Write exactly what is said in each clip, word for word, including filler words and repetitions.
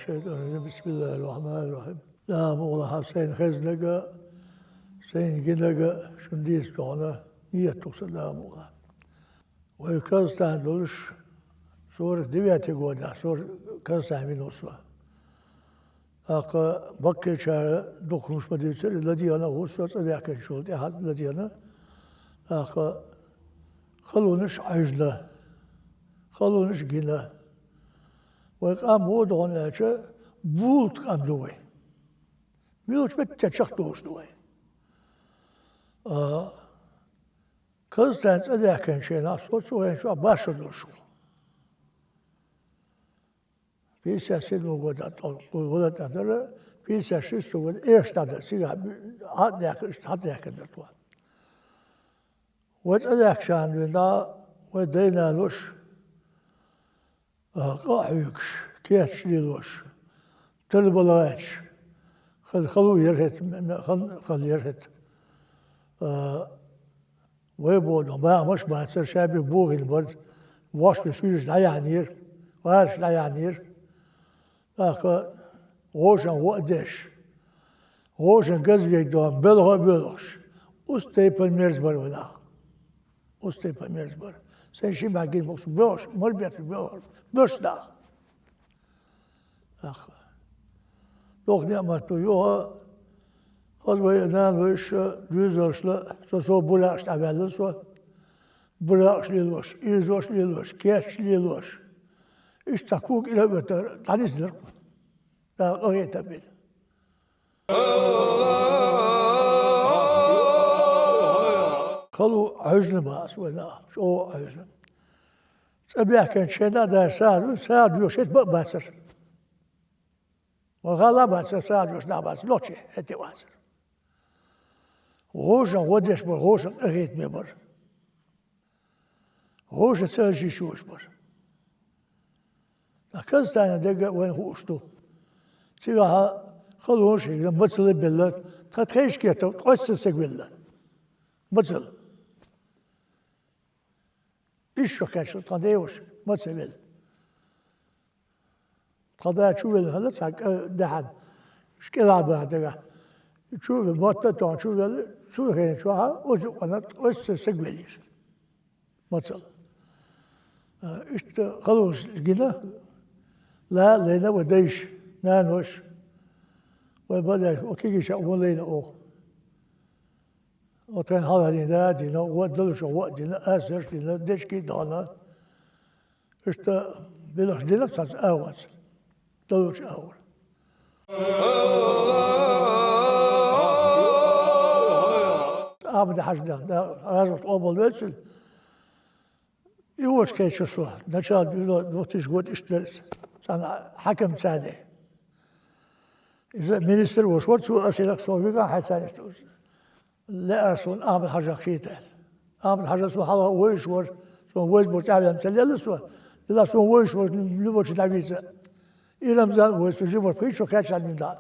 بسم الله الرحمن الرحيم. Дала мукъ лахь, сайна хезнарг а, сайна гинарг а шуна дийца догӀана нийят ду со, Дала мукъ лахь. Вай Казахстане долуш сорок девятый годехь, сорок, Казахстане вина ву со. ТӀаккха Баккхийчара дукха хӀумнаш ма дийцира, ладегӀна а ву со, цӀа баьхкинчул тӀаьхьа ладегӀна. ТӀаккха халонаш Ӏаьжна, халонаш гина. Вай къам ву догӀана аьлча, булт къам ду вай. Муьлхачу метте чекхдолуш ду вай. А, Казахстане цӀа даьхкинчу хенахь со цу хенахь чохь башха долуш ву. Пятьдесят седьмой года тӀе вала тӀе дара, пятьдесят шестой года эшна дӀадара, цигахь бу-, хьа а даьхкина, иштта хьа а даьхкина дара тхо. Вай цӀа даьхкинчарна дуьйна, вай дай-нанош, а, къа а хьоьгуш, кечаш лелош, тара бала гӀаьтташ, хала, хала яра хӀета, м-, м-, хала, хала яра хӀета. А, вай боху, бахамаш а бацара, шаберш бохийна бара, вошберш, суьйраш дӀаяьхьнера, гӀазаш дӀаяьхьнера. ТӀаккха вовшан гӀо а деш, вовшан газвег дон, белхо а боьлхуш, уьш тайпана мерза бара вай нах. Уьш тайпана мерза бара. Сайн ши бӀаьрг гина боху со, боьлхуш, мара бетташ боьлхуш, боьлхуш нах. ТӀаккха. Доккха неӀмат ду юха, хаза вай нана вайша доьзалшна, со, со буракъаш дӀаваьлла со. Буракъаш лелош, ирзош лелош, кечаш лелош. Иштта цхьа кога кӀира а веттара, дӀанисдира-кх. Дала къахетам бина. Хало Ӏаьжна боху аса вайна, чӀогӀа Ӏаьжна. ЦӀа баьхкинчу хенахь даже сагӀа, сагӀа доьхуш хӀетта бан а бацара. Вайн гӀала а бацара, сагӀа доьхуш нах бацара, нохчий хӀетте а вацара. Вовшан гӀо деш бара, вовшан къахетаме бара. Вовшан цӀа йиш йолуш бара. Ткъа Казахстане дерг а вайна хууш ду. Цигахь халонаш а хилла, мацалла а белла, тхан тхайшкетта ткъа оццул саг велла. Мацалла. Ишшо кхаьчна тхан деваша, маца велла. Тхан да чу велла хилла цхьа кӀа-, даьхьна, кӀелахь баха дагахь. Чу а велла, мотт а тоьхна чу а велла, цу хенахь чохь оцу юкъана оццул саг веллера. Мацалла. А, иштта халонаш гина, ла а лайна вай дайша, наноша. Вай бан а даьлча, о, кегийчара вон лайна оха. Оцу хенахь хьалхарийн да а дина, вон далучу гӀо а дина, асарш а дина, дечки а дохна. Иштта белхаш дина цхьацца агӀонца, далучу агӀор. Ахьмад-Хьаьжа, Дала гӀазот къобалвойла цуьнан. И волчу кхечира со, начало двух тысячных годов иштта дара иза, цхьана хьаькамца цхьаьна. Иза министр волуш вара, цо аса йина, со вигахь хьаьцарна иштта лаьара суна Ахьмад-Хьаьжах хета аьлла. Ахьмад-Хьаьжа суна хьалха вовзаш вара, суна вовза боху тӀаьхьавеана ца лелла со, делахь суна вовзаш вара, любой чу дӀавийца. И Рамзан а вовза, со жима вара, пхи чу кхаьчча дуьйна дӀа.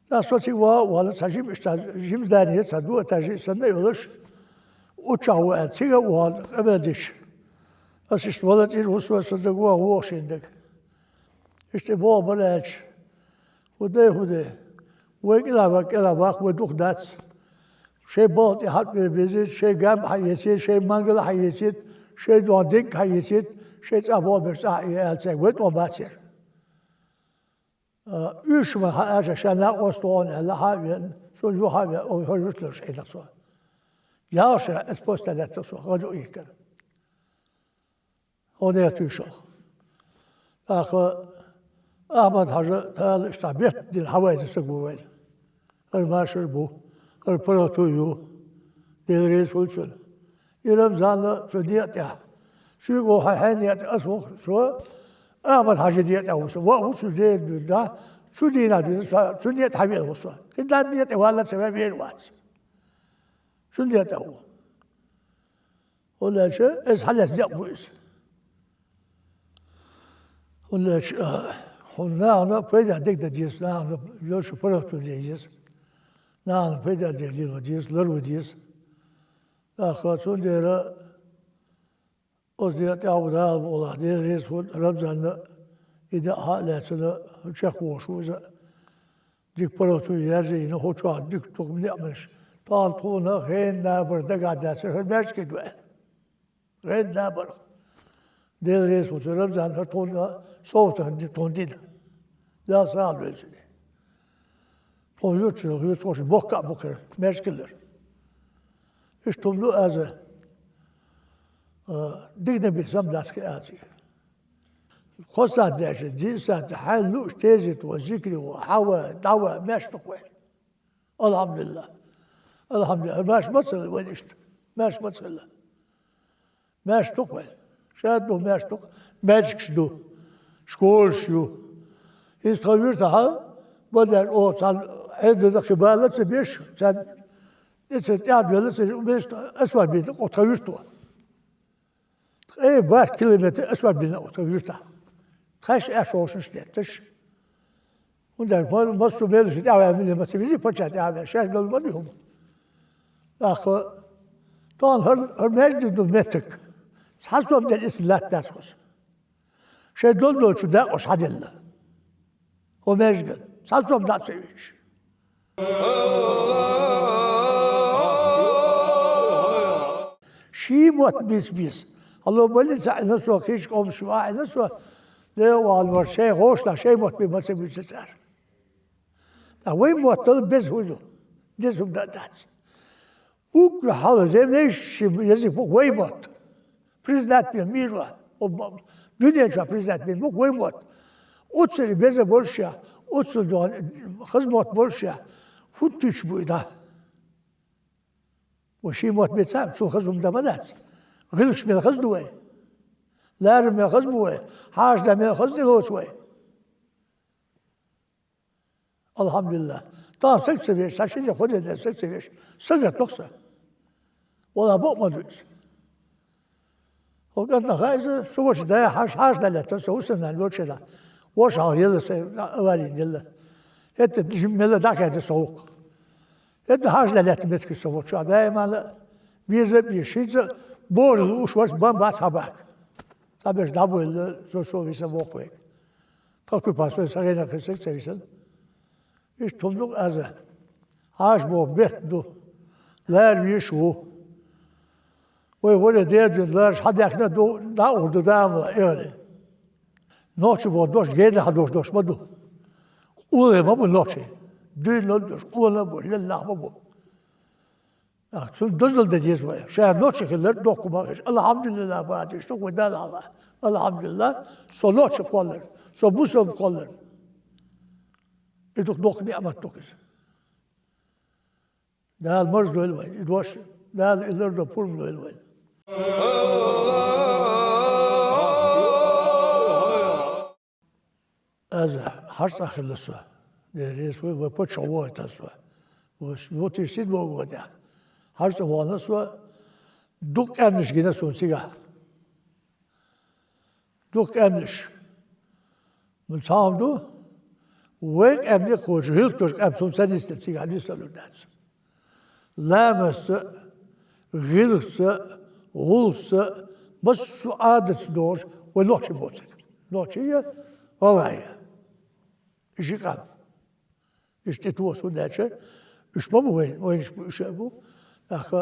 ТӀаккха со цига ваха а вахана, цхьа жима иштта, жима здание, цхьа двухэтажный санна а йолуш, оцу чохь ву аьлла, цига а вахана, къамел дича. Аса иштта вала тӀера ву со, сан дагахь вогӀу шен дага. Иштта и боху бара аьлча, хӀун дай, хӀун дай? Вай кӀелахь ван, кӀелахь ваккха, вай дукха дац. Шайн балха тӀе хьа а бер безийта, шайн гам а хьаэцийта, шайн мангал а хьаэцийта, шайн догӀу дегӀ а хьаэцийта, шайн цӀахь болх берш цӀахь а Ӏе аьлла цаьрга, вай тӀом бацара. А, уьш ма хьаьжа, ша накъост вогӀу аьлла, хьа а веана, со юха а веана, оха хӀара юьрталуш Ӏийна со. Ялх шарахь оцу постехь лаьттара со, гӀадо а йихкина. Хьо нехан туьйшалла. ТӀаккха Ахьмад-Хьаьжа, Дала иштта беттан дина хьавайза саг ву вайна. ХӀара машар бу, хӀара паргӀато ю, Дела реза хуьлда цунна. И Рамзан а цу некъа тӀехь. Соьга хьайн некъа тӀе аса ву со, Ахьмад-Хьаьжин некъа тӀехь ву со. Ваъ ву цу дена дуьйна, цу дийнахь дуьйна со, цу некъа тӀе хьавеана ву со. ХӀинца некъа тӀе валла ца ваьлла веана вац. Цу некъа тӀехь ву. ХӀунда аьлча иза хьалаьцна некъ бу иза. ХӀунда аьлча, а, хьуна нахана пайда дерг дан деза, нахана йолчу паргӀато ден деза. Нахана пайда дерг лело деза, ларво деза. ТӀаккха цундела оцу ден тӀехь ву Дала мукъ лахь, Дела реза хуьлда Рамзанна, И даа хьа а лаьцна, чекхволуш ву иза. Дика паргӀато яьржина хӀокху чохь дика дукха неӀмаш. Тахана тхуна хенан набар дагахь даьлча, хӀара маьждиг ду аьлла. Хенан набарх. Дела реза ву цу Рамзана хӀара тхуна совгӀатах тхуна дина. Дала сагӀа лойла цуьнан. Тхуна юьртачу, юьртахошна боккха а бу кхера, маьждиг хилар. Иштта хӀума ду аза, а, диканан бен сам дац кхин а цига. Кхо сахьт даьлча, диъ сахьт, хьайн лууш тезет ван, зикри ван, хьан ван, дӀа ван, маьрша ду-кх вайн. Алхьамдулиллах. Алхьамдулиллах. Маьрша ма ца хилла вайн иштта. Маьрша ма ца хилла. Маьрша ду-кх вайн. Ша ду, маьрша ду-кх. Маьждигаш ду. Школаш ю. ХӀинца тхан юьртахь, бадаьрга, оха цхьана Ӏедал дан кхин бала а ца беш, царна тӀе ца тӀаьхьа доьлла а ца беш, асфальт бина оха тхан юьрто. Ткъе бархӀ километр асфальт бина оха тхан юьртахь. Тхаьш аьшшошнаш детташ. ХӀунда аьлча ма-, массо а мелаш тӀаьхьаваьлла мила ма ца везий, паччахь тӀаьхьаваьлла, шаьш долу ма дуьйху. ТӀаккха тахана хӀара, хӀара маьждиг ду меттиг. Цхьа сом делла иза латта дац кхуза. Шайн долу долчу дакъош хьаделла. ХӀо маьждиган. Цхьа сом дӀа а ца оьцуш. Ший мотт бийца беза. Хьалха больница Ӏийна со, кхечу къомаш чу а Ӏийна со, дегӀан вахана вара, шайн гӀошлахь, шайн мотт бен ма ца буьйцура цара. Ткъа вай мотт дала беза хӀун ду? Деза хӀума дан а дац. Уггар хьалха, землейший язык бу вай мотт. Признать бина мирла, дуьнен чохь признать бина бу вай мотт. Оццул беза болуш я, оццул хаза мотт болуш я, хӀун туьйсуш бу и дӀа? Вай ший мотт бен ца, цул хаза хӀума дан ма дац. ГӀиллакхаш мел хаза ду вай? Ларам мел хаза бу вай? Хьаша-да мел хаза тӀелоцу вай? Алхьамдулиллах. Тахана саг ца веш, цхьа ши де, кхо де даьлла саг ца веш, сагатдо-кх сан. Валлахь, бакъ ма ду иза. ХӀокху кӀантана хаьа иза, со вочу да хьаша, хьаша да лаьттара, со хӀусамнана лочу шена. Вожа хьалха елла сайн, аварийна елла. ХӀетта жимма мелла дӀакхаьчна со вукху. ХӀетта хьаша да лаьтта меттиг со вочу, даимана беза а безаш, хӀинца а бохург лууш вара, бан бац хьан баьхка. Цхьаберш дӀабоьлла, со, со виса боху вайга. Тхан куьпа со сан гӀенах хир саг ца висина. Иштта хӀума ду-кх аза. Хьаша боху бертта ду. Лара везаш ву. Вай варе дедуьйна лараш хьан даьхна ду, дӀа а гӀур ду дама, эле. Нохчий боху дош гена хьан дош дош ма ду. Къола ма бу нохчий. Дуьйна а дош, къола а бу, лелла нах ма бу. А, цунна дозалла дан деза вай. Ша нохчи хилар доккха ма хиш. Алхьамдулиллах, бахьана иштта вай Далла хьалха. Алхьамдулиллах, со нохчи кхоллар, со бусалба кхоллар. И дукха доккха неӀмат ду иза. Дала марза дойла вай, и дош, Дала и лардо пурба дойла вай. Аса хьажцӀа хилла со. Дера реза хуьлда, вай паччахь вохуьйтан со. Вай вутийша сида боху тӀехь. ХьажцӀа вахана со, дукха къаьмнаш гина суна цигахь. Дукха къаьмнаш. Ну, цхьа хӀума ду, вай къаьмнийн кхочуш, гӀиллакх долуш къаьмнаш суна ца нисделла, цигахь нисделур дац. Ламазца а, гӀиллакхца а, гӀуллакхца а, массо а Ӏадатца догӀуш вай нохчий боцург. Нохчий я, гӀалгӀай я. Иштта къам. Иштта тӀетоха, хӀунда аьлча уьш ма бу вайн, вайнаш бу, уьш а бу. ТӀаккха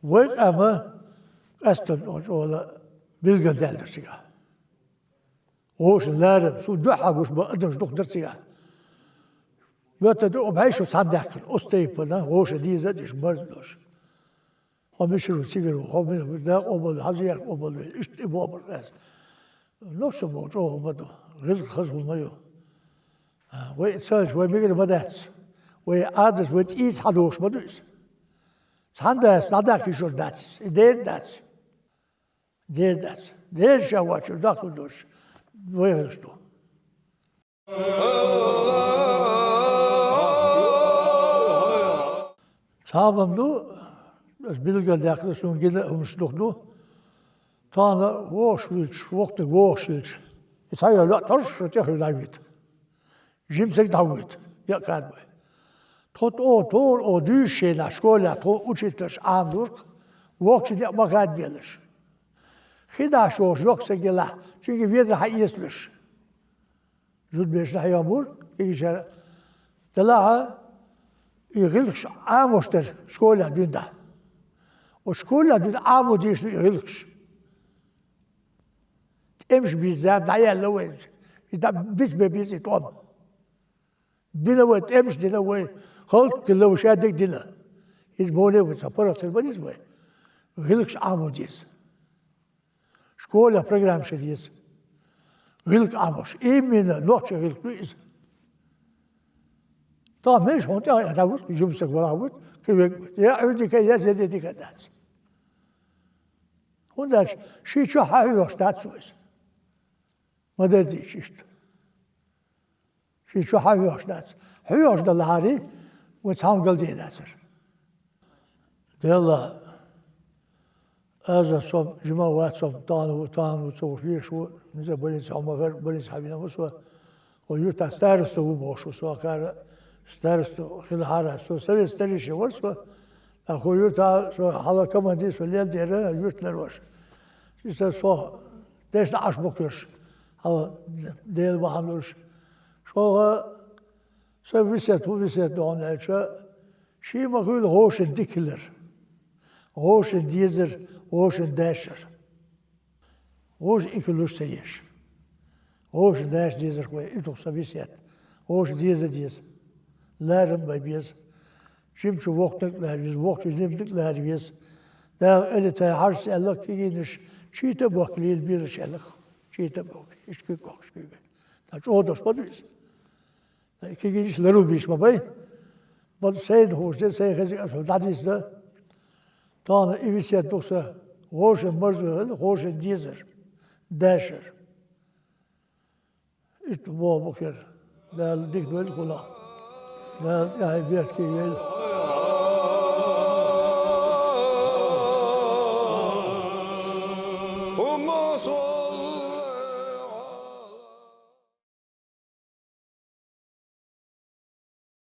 вай къам къаьсттина чӀогӀа билгалдаьлла дара цигахь. ГӀошан ларам, цунна дуьхьал гуш бан адамаш дукха дара цигахь. Моьтту ду, бӀе шо цхьаьна даьккхина, оцу тайпана гӀоша деза а деш, марза долуш. Хьо мичара ву, цигара ву, хьо мила ву, Дала къобалвойла, хьан зиярат къобалвойла, иштта и бохург ас. Нохчо боху чӀогӀа хӀума ду, гӀиллакх хаза хӀума ю. А, вай ца хилча, вай мегар ма дац. Вай Ӏадатца, вай цӀийца хьадогӀуш ма ду иза. Цхьаьна дац, дӀадаьхка йиш йолуш дац иза, и дера дац. Дера дац. Дера ша воцчу дахка долуш вай хиларш ду. Цхьа а ма ду, ас билгалдаьккхина, суна гина а хӀуманаш дукха ду. Тахана вохуш вуьлча, воккханиг вохуш хилча, и цхьа йолу йоӀ товш шу тӀехула дӀавита. Жимсаг дӀавоьду, декъа кад бай. Тхо тӀо, тора, о, дуьйш шена, школехь тхо учительш Ӏамадург, воккхачу некъ ма хадбелаш. Хи дӀа шохуш йоккха стаг елахь, цуьнга ведар хьаэцалаш. Зудабераш дӀахьехабора кегийчар. Делахь а и гӀиллакхаш Ӏамош дара школехь дуьйна дӀа. Оцу школехь дуьйна Ӏамо дезаш ду и гӀиллакхаш. ТӀемаш бийца зама дӀаяьлла вай. И дӀа бицбе беза и тӀом. Бина вай, тӀемаш дина вай, хӀаллакьхилла вай, шадерг дина. Иза боле вай, цхьа паргӀат хир ма деза вай. ГӀиллакхаш Ӏамо деза. Школехь программа ши деза. ГӀиллакх Ӏамош. Именно нохчийн гӀиллакх ду иза. Тахана мешан хьуна тӀехь а дӀавуьту, жима саг вала вуьту, кхин вега вуьту. Я Ӏуьйре дика, я зеде дика дац. ХӀунда аьлча шен чохь хьан хьоьхуш дац цо иза. Ма дара дийша иштта. Шен чохь хьан хьоьхуш дац. Хьоьхуш далахьара, вай цхьамма галдийр дацара. Делла, аза сом, жима вац сом, тахана ву, тахана ву, ца вуш леш ву, миза больница хьо ма гӀар, больница хьавина ву со. Хьо юьртахь староста ву бохуш ву со, кара староста хилахьара, со совет старейшина вара со. ТӀаккха хьо юьртахь со хьала команди со лелдера, юьрт ларош. Иза со дешна Ӏаш бу кхуьрш, хьала Дела бахьана луш. ШолгӀа, сан весет ву, весет ду хьуна аьлча, шен ма хуьлу гӀошан дика хилар, гӀошан дезар, гӀошан дашар. ГӀожа и хӀума луш ца еш. ГӀожа даша дезарх вай, и ду-кх сан весет. ГӀожа деза деза. Ларам бан беза. Жимачу воккханиг а лара веза, воккхачу жиманиг а лара веза. Дала къинхетам бе хьажа аьлла, кегийнаш чийта а бохка лела безаш аьлла. Чийта а бохка, иштта куьг бохкуш куьйга. Тхан чӀогӀа долуш ма ду иза. Кегийнаш лару бийш ма бай. Бакъ сайна хууш дерг, сайн хезиг аса дӀадийцина. Тахана и весет ду-кх сан, гӀожа марзо хила, гӀожа дезар, дашар. Иштта боху бу кхера. Дала дика дойла кхунах. Дала тӀаьхье бехке йойла.